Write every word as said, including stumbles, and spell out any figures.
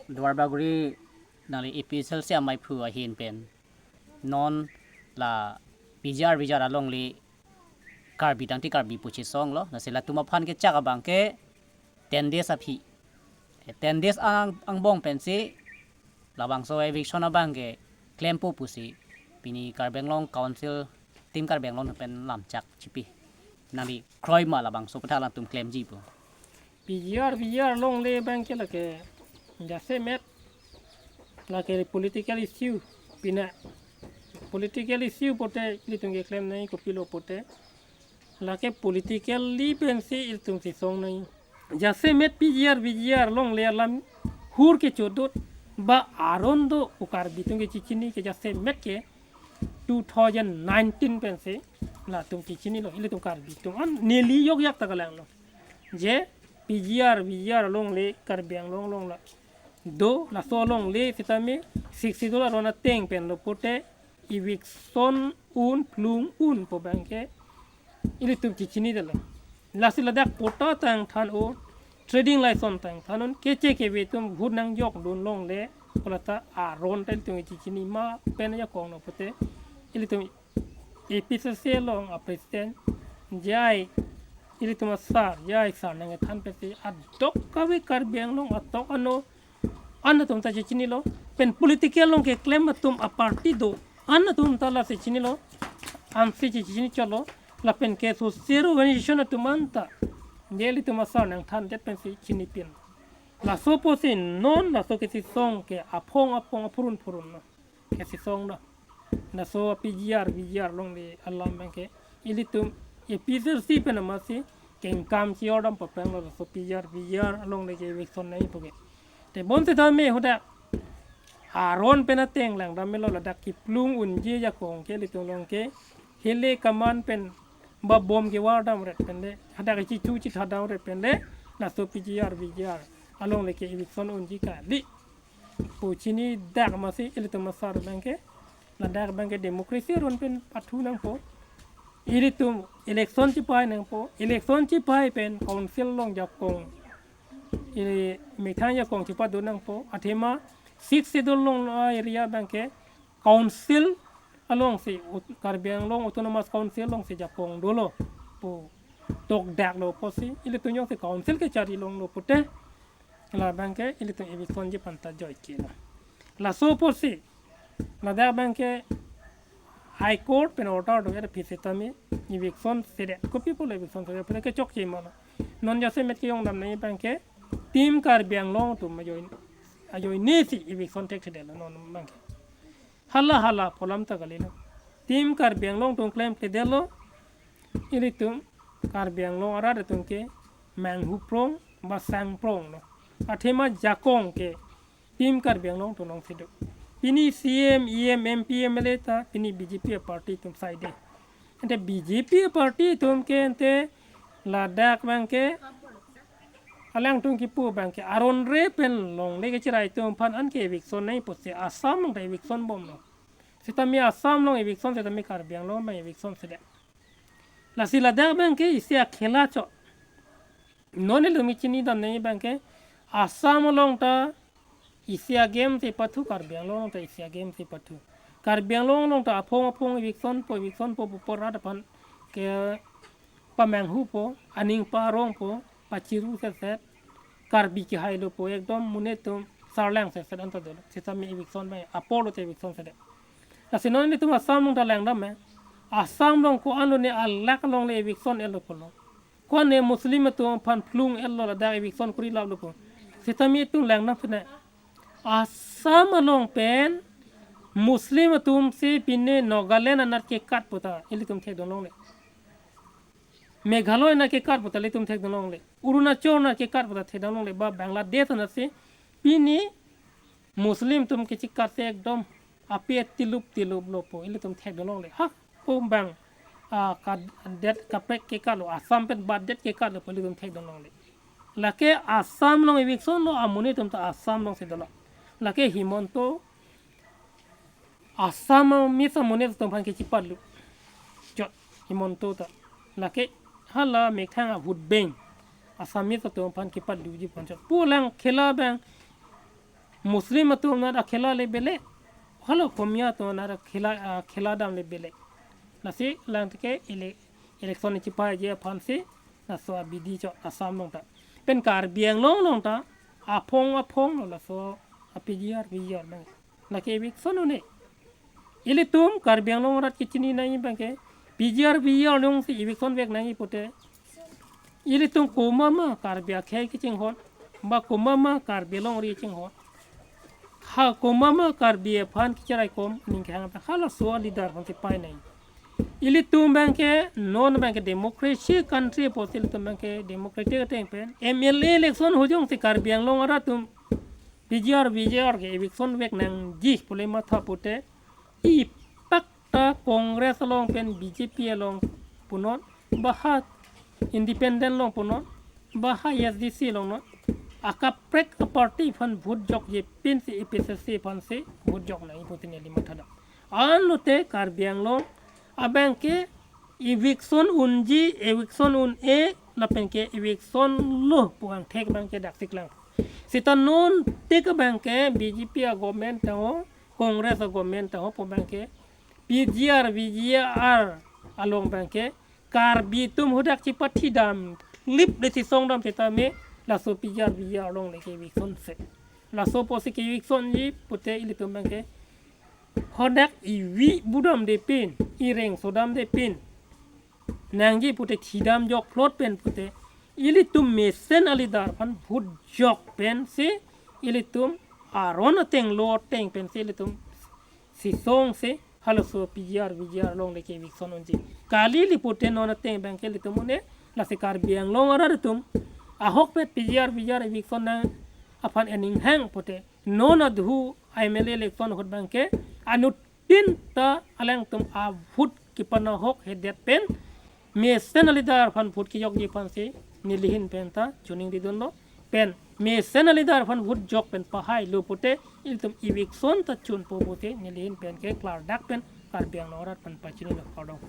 Duarbagori nangli A P H L C amaiphu ahin pen non la P G R V G R alongle Karbi tangte Karbi pu chesonglo, lasi latum aphan kechak abang ke ten days aphi. Eh, ten days ang, angbong pensi labangso eviction abang ke klempo pusi pini Karbi Anglong Council, Team Karbi Anglong pen lamchak chipi. Nangli kroima labangso aputhak alangtum klemji pu? P G R V G R alongle abang ke lake jasemet lake political issue, pina political issue pote ilitum keklem nangji kopilo pote, lake politically pensi ilitum chesong nangji. Jasemet P G R V G R alongle alam hur kechodot ba aron do pu Karbi atum kechechini ke jasemet ke two thousand nineteen pensi latum kechinilo, ilitum Karbi atum an neli yok yak ta kalanglo. Je P G R V G R alongle Karbi Anglong along la do, laso alongle sitame Sixth Schedule aron ateng penlo pote eviction un, plung un pu abang ke ilitum kechinidetlo. Lasi ladak patta tangthan o, trading license tangthan un, keche keve atum vote nangjokdun longle, kolata aron ta ilitum kechinima pen ajakong lo pote ilitum A P H L C along a president J I, ilitum asar J I sar nangkethan pensi adok kave Karbi Anglong atok ano an atum ta chechinilo, pen political along keklem atum a party do an atum ta la chechinilo, ansi chechini cholo, lapen ke social organization atum anta je ilitum asar nangthandet pensi chinipin. Laso pusi non laso kechesong ke aphong aphong aphurun phurun lo kechesong lo. Laso P G R V G R alongle alam abang ke ilitum A P H L C pen amatsi kengkam chi-ordam papanglo, laso P G R V G R alongle ke eviction nangji pu ke. Te bonsitame hadak aron pen ateng langdam melo, ladak keplung unji ajakong ke ilitum along ke hile kaman pen ba bom kevardamret pen le, hadak kechichu chithadamret pen le, laso P G R V G R alongle ke eviction unji kali pu chinidak amatsi ilitum asar abang ke, ladak abang ke democracy aron pen pathu nangpo. Ilitum election chipai nangpo, election chipai pen council along jakong, ili methang jakong chipadun nangpo. Athema Sixth Schedule along area abang ke council alongsi, ut-, Karbi Anglong Autonomous Council alongsi jakong dolo pu tokdaklo pusi ilitum jongsi council kechari longlo pote, labang ke ilitum eviction ji panta joike lo. Laso pusi ladak abang ke High Court pen order do, er phi sitame eviction sedet. Kopi pulo eviction sedet? Pura kechokche ma lo. Non jasemet kejongdam nangji abang ke Team Karbi Anglong atum ajoine, ajoinesi eviction thekthedetlo non abang ke. Hala hala pu alam ta kalilo. Team Karbi Anglong atum klemthedetlo. Ilitum Karbi Anglong arat atum ke manghu prong ba sang pronglo. Athema jakong ke Team Karbi Anglong atum alongsi do. Pini C M, E M, M P, M L A ta pini B J P a party atum saide. Ante B J P a party atum ke ante ladak abang ke alangtum kipu abang ke aron re pen longle kechirai atum aphan anke eviction nangji pusi Assam along ta eviction bomlo. Sitame Assam along eviction, sitame Karbi Anglong abang eviction sedet. Lasi ladak abang ke isi akhela chot. Non ilitum chinidam nangji abang ke Assam along ta isi a-game si pathu, Karbi Anglong along ta isi a-game si pathu. Karbi Anglong along ta aphong aphong eviction po, eviction po pu rat aphan ke pamanghupo, aning parongpo, pachiru setset, Karbi kehailo pu ekdom monit atum sarlang setset anta dolo. Sitame eviction abang apor lote eviction sedet. Lasi non ilitum Assam along ta langdam me. Assam along ko-an lone alak alongle eviction etlo pulo. Ko-an ne Muslim atum aphan plung etlo, ladak eviction kori laplo pu. Sitame itum langdam pine. Assam along pen Muslim atum si pine Nagaland anat kekat puta ilitum thekdun longle. Meghalaya anat kekat puta ilitum thekdun longle. Arunachal anat kekat puta thekdun longle. Ba Bangladesh anat si pini Muslim atum kechikat si ekdom ape tilup tilup lo pu ilitum thekdun longle. Ha, ko abang, ah, kadet kaprek kekatlo, Assam pen badet kekatlo pu ilitum thekdun longle. Lake Assam along eviction lo, amonit atum ta Assam alongsi dolo. Lake Himanta Assam Mizo amonit atum aphan kechipatlu chot Himanta ta. Lake hala methang a-vote bank Assam Mizo atum aphan kipatluji pon chot. Pu alang khela abang Muslim atum anat akhela le bele, halo Komiya atum anat akhela, akhela dam le bele. Lasi lang teke ele-, election chipaiji aphan si laso abidi chot Assam along ta. Pen Karbi Anglong along ta aphong aphong lo laso a P G R, V G R abang. Lake eviction un-e. Ilitum Karbi Anglong arat kechini nangji abangke P G R, V G R along si eviction vek nangji pute. Ilitum komat ma Karbi akhei kachinghon, ba komat ma Karbi longri chinghon, ha komat ma Karbi aphan kacharaikom aning kehang aphan halaso a leader aphan si pai nangji. Ilitum abangke non abangke democracy country apotsi ilitum abangke democratic ateng pen M L A election ahut jongsi Karbi Anglong arat atum P G R, V G R ke eviction vek nangji pule matha pute, ipak ta Congress along pen B J P along punon, ba ha independent along punon, ba ha A S D C along non, akaprek a party aphan vote jokji pen si A P H L C aphan si vote jok nangji putin neli matha dam. Anlote Karbi Anglong abangke eviction unji, eviction un-e, lapenke eviction lo pu angthek abangke daksik lang. Seta non tik abangke B J P a government ta ho, Congress a government ta ho pu abangke P G R, V G R along abangke Karbi atum hadak chipathi dam, lip le si song dam seta me, laso P G R, V G R along le ke eviction se. Laso apotsi ke eviction ji pute ilitum abangke hadak ivi budam de pin, ireng sodam de pin nangji pute thidam jok phlot pen pute ilitum mesen a leader aphan vote jok pen si ilitum aron ateng lo ateng pen si ilitum si song si halaso P G R, V G R along le ke eviction unji. Kali le pute non ateng abangke ilitum un-e, lasi Karbi Anglong arat atum ahokpet P G R, V G R eviction nang aphan aning hang pute non adhu M L A election ahut abangke anuttin ta alangtum a vote kepanahok hedet pen mesen a leader aphan vote kejokji aphan si neli ahin pen ta choningri dunlo. Pen mesen a leader aphan vote jok pen pahai lo pute ilitum eviction ta chunpo pute neli ahin pen ke klardak pen Karbi Anglong arat aphan pachinilo, kardom.